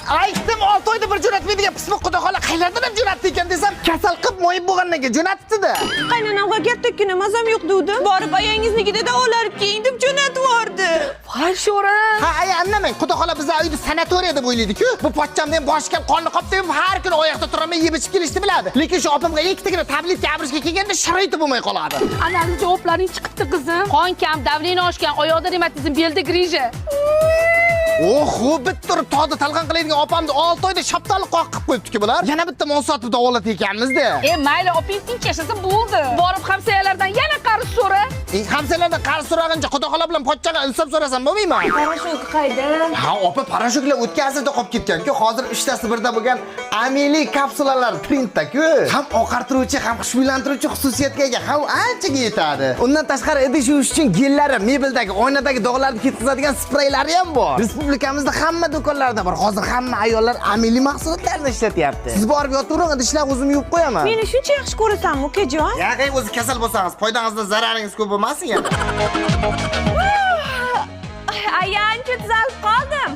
Aytdim, 6 oyda bir jo'natmaydigan pismiq xudo xola qayerdan ham jo'natdi ekan desam, kasal qilib moyib bo'lgandan keyin jo'natibdi-da. Qaynonamga kattakkina mazam yo'q degdim. Borib ayangiznikida davolanib keling deb jo'natib yubordi. Voy sho'rim. Ha, aya anlamang. Xudo xola bizni uyni sanatoriya deb o'ylaydi-ku. Bu pochchamda ham boshi kam qonni qopdib, har kuni oyoqda turaman, yeb ichib kelishni biladi. Lekin shu opamga ikkitagina tabletka abrishga kelganda sharoiti bo'lmay qoladi. Analiz javoblaring chiqibdi, qizim. Qon kam, давление oshgan, oyoqda revmatizm, belda грыжа. Oho, bitta turib tog'da talqon qiladigan opamni 6 oyda shaftoli qoq qilib qo'yibdi-ku bular. Yana bitta mol sotib davolat ekanmiz-da. E, mayli, opang tinch yashasa bo'ldi. Borib hamsoyalardan yana qarz so'ra. Hamsoyalardan qarz so'raguncha xudo xola bilan pochchaga insof so'rasam bo'lmaymi? Порошок qayda? Ha, opa, порошок lar o'tgan asrda qolib ketgan-ku. Hozir uchtasi birda bo'lgan Ameli kapsulalar trendda-ku. Ham oqartiruvchi, ham xushbo'ylantiruvchi xususiyatga ega, ham anchaga yetadi. Undan tashqari idish yuvish uchun gellari, mebeldagi, oynadagi dog'larni ketkazadigan spreylari ham bor. Respublikamizda hamma do'konlarda bor. Hozir hamma ayollar Ameli mahsulotlarini ishlatyapti. Siz borib yotavering, idishlarni o'zim yuvib qo'yaman. Meni shuncha yaxshi ko'rasanmi, ukajon? Yaqin o'zi kasal bo'lsangiz, foydangizdan zararingiz ko'p bo'lmasin yana. Aya, ancha tuzalib qoldim.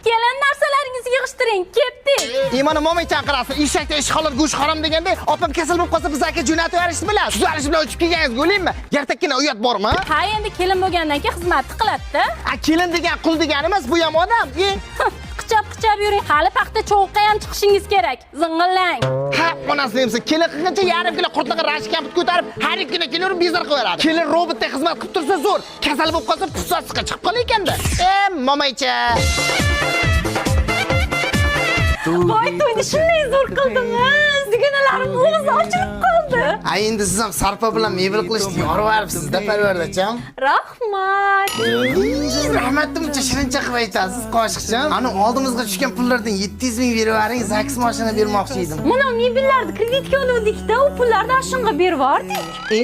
Kelin, narsalaringizni yig'ishtiring, ketdik. Iymoni mo'may chaqirasiz. Eshakda ish halol, go'sht harom deganda, opam kasal bo'lib qolsa, biz aka jo'natib yuborishni bilasiz. Tuzalish bilan uchib kelganingizga o'ylaymi? Yartakkina uyat bormi? Ha, endi kelin bo'lgandan keyin xizmatni qiladi-da. A, kelin degan qul degani emas, bu ham odam. E, Qichab qichab yuring, hali paxta cho'g'qa ham chiqishingiz kerak. Zing'illang. Ha, onasini emsin. Kelin qilguncha yarim kilo qurtlig'i rashk kampit ko'tarib, har ikki kuni kelaverib bezor qilaveradi. Kelin robotdek xizmat qilib tursa zo'r, kasal bo'lib qolsa pussasiga chiqib qolar ekanda. E, momaycha. Voy, to'yni shunday zo'r qildingiz. Dugonalarim og'zi ochilib qoldi. A, endi siz ham sarpa bilan mebel qilishni yorib-yuboribsiz-da, parvardacham. Rahmat. Rahmatni buncha shirincha qilib aytasiz, qoshiqcham. Ani oldimizga tushgan pullardan 700 ming berib yuboring, ZAGS mashina bermoqchi edim. Mana mebellarni kreditga oluvdik-da, u pullarni ashunga berib yubordik. E,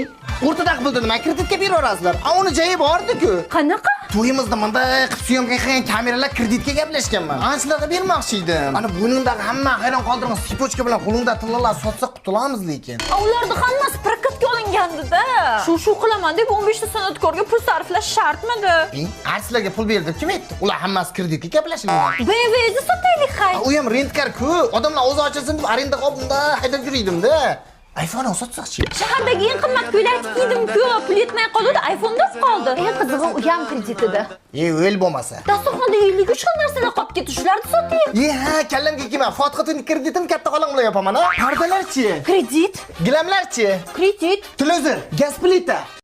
o'rtadagi pulni nima kreditga berib yuborasizlar? A, uni joyi bordi-ku. Qanaqa? To'yimizda bunday qilib syomka qilgan kameralar kreditga gaplashganman. Ana shularga bermoqchi edim. Ana bo'yningdagi hamma hayron qoldirgan цепочка bilan qo'lingda tillalar sotsa qutulamiz lekin. Ularni hammasi prokatga olingandi-da. Shu qilaman deb 15 ta san'atkorga pul sarflash shartmidi? E, artistlarga pul berdi kim aytdi? Ular hammasi kreditga gaplashilgan. BMWni sotaylik hay. U ham rentkar-ku. Odamlar o'zi ochilsin deb arendaga olib bunday haydab yuriydim-da. iPhone sotsak-chi? Shahardagi eng qimmat ko'ylakni kiydim-ku, pul yetmay qoldi, iPhone'da qoldi. Eng qizig'i u ham kredit edi. E, o'l bo'lmasa. Dasturxonda 53 xil narsalar qolib ketdi, shularni sotaylik. E, ha, kallamga kelma. Fotiha to'yning kreditini katta xolam bilan yopaman, ha? Pardalarchi? Kredit, Gilamlarchi? Kredit. Televizor, gaz plita.